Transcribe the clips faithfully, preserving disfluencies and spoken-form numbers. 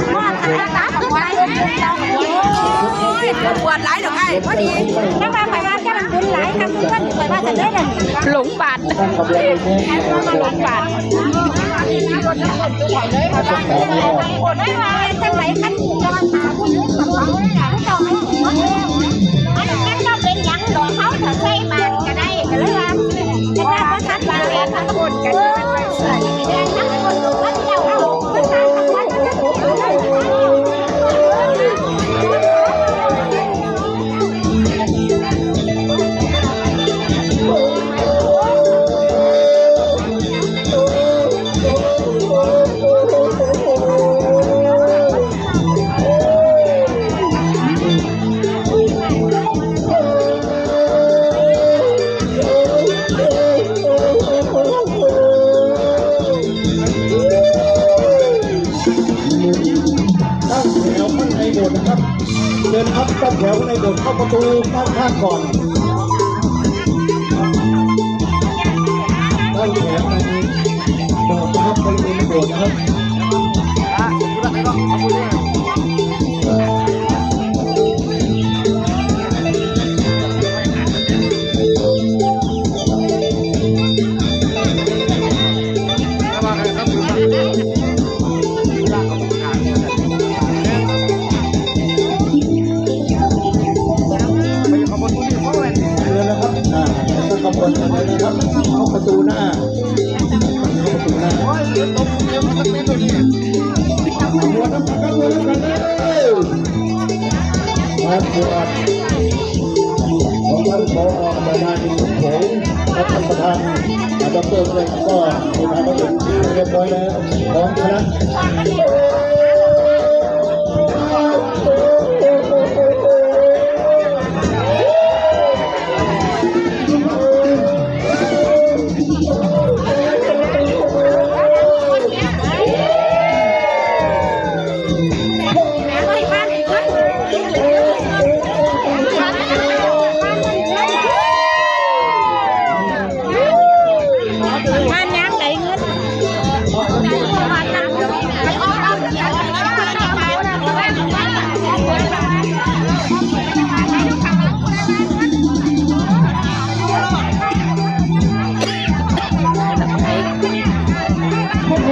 นะครับเด้อ ปวดหลายดอกไอ้พอดี แล้วว่าไปว่าจะมันบุญหลายคำเพื่อนไปว่าจะได้นั่น หลงบาท หลงบาท ไม่ว่าจังไหนขั้นถูกจะมาถามผู้หญิงกับเขาเนี่ยนะ มันมันก็เป็นหยังดอกเขาถ้าใส่บาตรก็ได้ก็เลยว่าแต่ถ้าบ่ทันบาตรแล้วทั้งคนก็จะไปใส่แดงทั้งคนก็เจ้าเอาภาษาทั้งวัน ตั้งแถวข้างในโบสถ์นะครับ เชิญครับ ตั้งแถวข้างในโบสถ์ เข้าประตูด้านข้างก่อน ตั้งแถวในโบสถ์นะครับ บริเวณโบสถ์นะครับ เชิญนะครับ อ่า แล้วก็ขบวนกันเลยนะครับ เข้าประตูหน้า เข้าประตูหน้า บวชน้ำกันครับ บวชน้ำกันเด้อ มาตรวจของท่านผอ.บรรณาอินทร์ผงและท่านประธาน ดอกเตอร์ เกษม ก็เดินทางมาถึงที่เรียบร้อยแล้ว พร้อมคณะ บ้านย่างไหนเงิน โอ้โห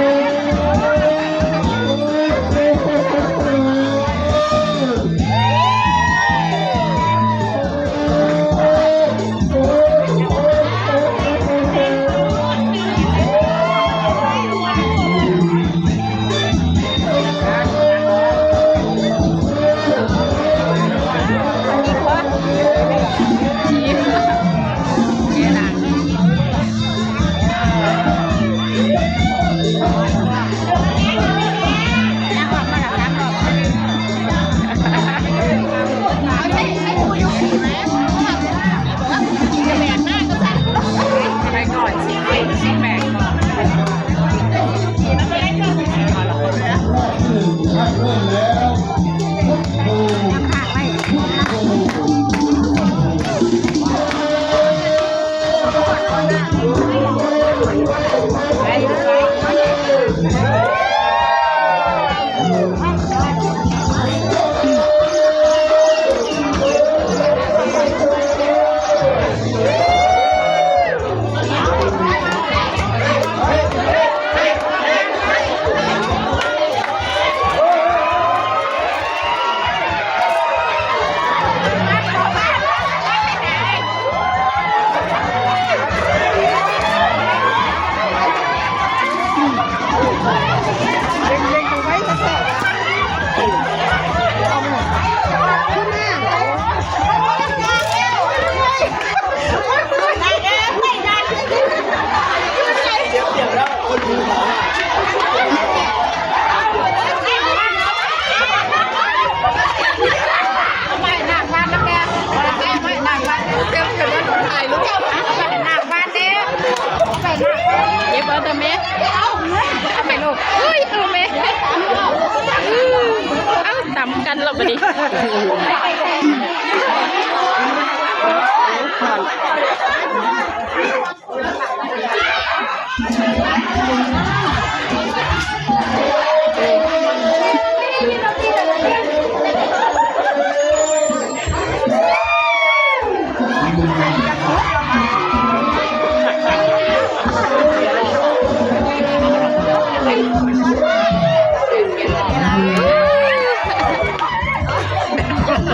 พอดี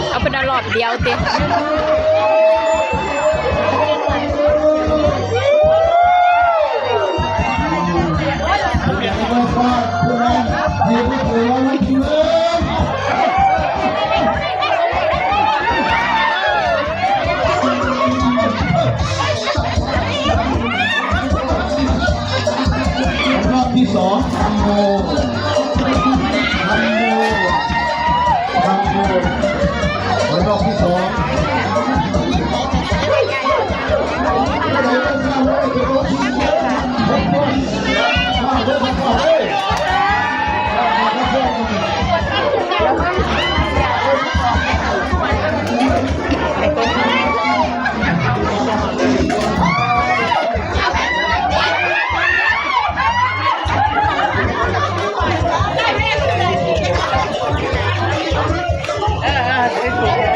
เอาเป็นรอบเดียวติ รอบที่สอง ทำโม ทำโม ทำโม รอบที่สอง เออเออ